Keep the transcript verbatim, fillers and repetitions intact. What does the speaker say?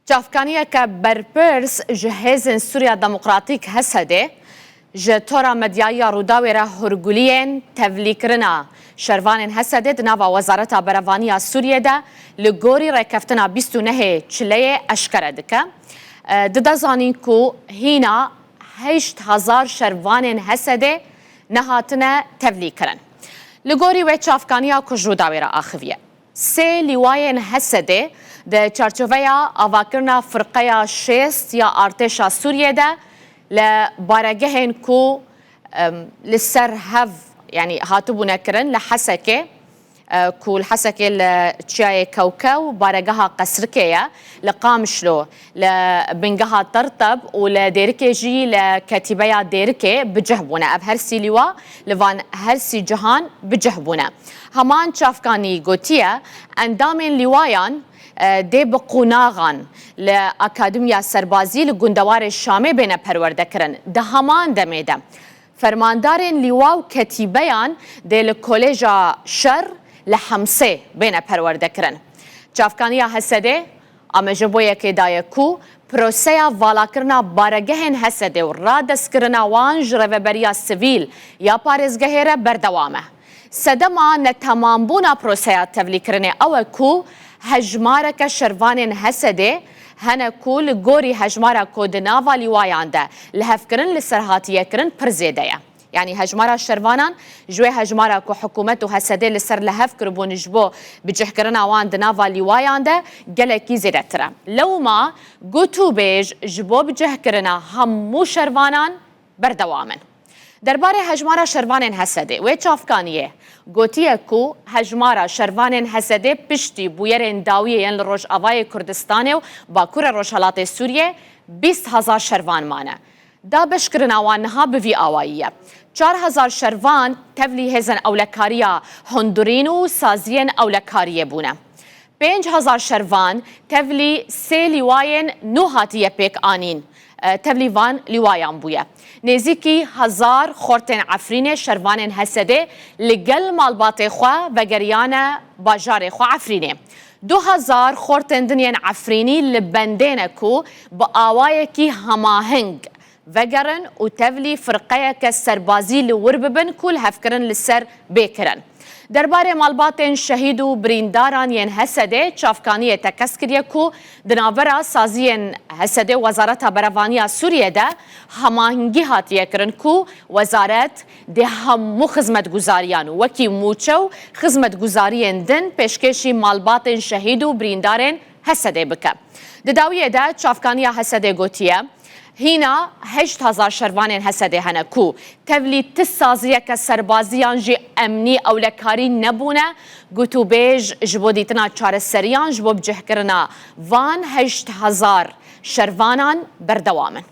Çavkaniyeke berpirs ji Hêzên Sûriya Demokratîk, H S D, ji tora medyayî ya Rûdawê re hûrguliyên tevlîkirina şervanên H S D di nava Wezareta Berevanî ya Sûriyê de li gorî rêkeftina bîst û nehê Çileyê eşkere dike. E, dide zanîn ku hîna heşt hezar şervanên H S D nehatine tevlîkirin. Li gorî wê çavkaniya ku ji Rûdawê re axiviye, sê lîwayên H S D di çarçoveya avakirina firqeya şêst ya artêşa Sûriyê de li baregehên ku, em, li ser hev, yanî hatibûne kirin li Hesekê, e, ku li Hesekê li Çiyayê Kewkew baregeha Qesrikê ye, li Qamişlo li bingeha Terteb û li Dêrikê jî li Ketîbeya Dêrikê bi cih bûne. Ev her sî lîwa li van her sî cihan bi cih bûne. Heman çavkanî gotiye, endamên lîwayan, e, dê bi qonaxan li Akademiya Serbazî li gundewarê Şamê bêne perwerdekirin. Di heman demê de fermandarên lîwa û ketîbeyan dê li Kolêja Şer li Hemsê bêne perwerdekirin. Çavkaniya H S D amaje bo yekê daye ku proseya valakirina baregehên H S D û radestkirina wan ji rêveberiya sivîl ya parêzgehê re berdewam e. Sedema netemambûna proseya tevlîkirinê ew e ku hejmareke şervanên H S D hene ku li gorî hejmara ku di nava lîwayan de li hev kirin, li ser hatiye kirin pir zêde ye. Yanî hejmara şervanan ji wê hejmara ku hikûmet û H S D li ser li hev kiribûn ji bo bicihkirina wan di nava lîwayan de gelekî zêdetir e. Lewma gotûbêj ji bo bicihkirina hemû şervanan berdewam in. Derbarê hejmara şervanên H S D wê çavkaniyê gotiye ku hejmara şervanên H S D piştî bûyerên dawiyê yên li Rojavayê Kurdistanê û Bakurê Rojhelatê Sûriyê bîst hezar şervan mane. Dabeşkirina wan niha bi vî awayî ye. Çar hezar şervan tevlî hêzên ewlekariya hundirîn û saziyên ewlekariyê bûne. Pênc hezar şervan tevlî sê lîwayên nû hatiye pêk anîn, e, tevlî van lîwayan bûye. Nêzîkî hezar xortên Efrînê şervanên H S D li gel malbatê xwe vegeriyane bajarê xwe Efrînê. Du hezar xortên din yên Efrînî li bendê ne ku bi awayekî hemaheng vegerin û tevlî firqeyeke serbazî li wir bibin ku lihevkirin li ser bê kirin. Derbarê malbatên şehîd û birîndaran yên H S D çavkaniyê tekez kiriye ku di navbera saziyên H S D û Wezareta Berevaniya Sûriyê de hemahengî hatiye kirin ku wezaret dê hemû xizmetguzariyan û wekî mûçe û xizmetguzariyên din pêşkêşî malbatên şehîd û birîndarên H S D bike. Di dawiyê de çavkaniya H S D gotiye, hîna heşt hezar şervanên H S D hene ku tevlî ti saziyeke serbazî yan jî emnî ewlekarî nebûne. Gotûbêj ji bo dîtina çareseriyan ji bo bicihkirina van heşt hezar şervanan berdewam in.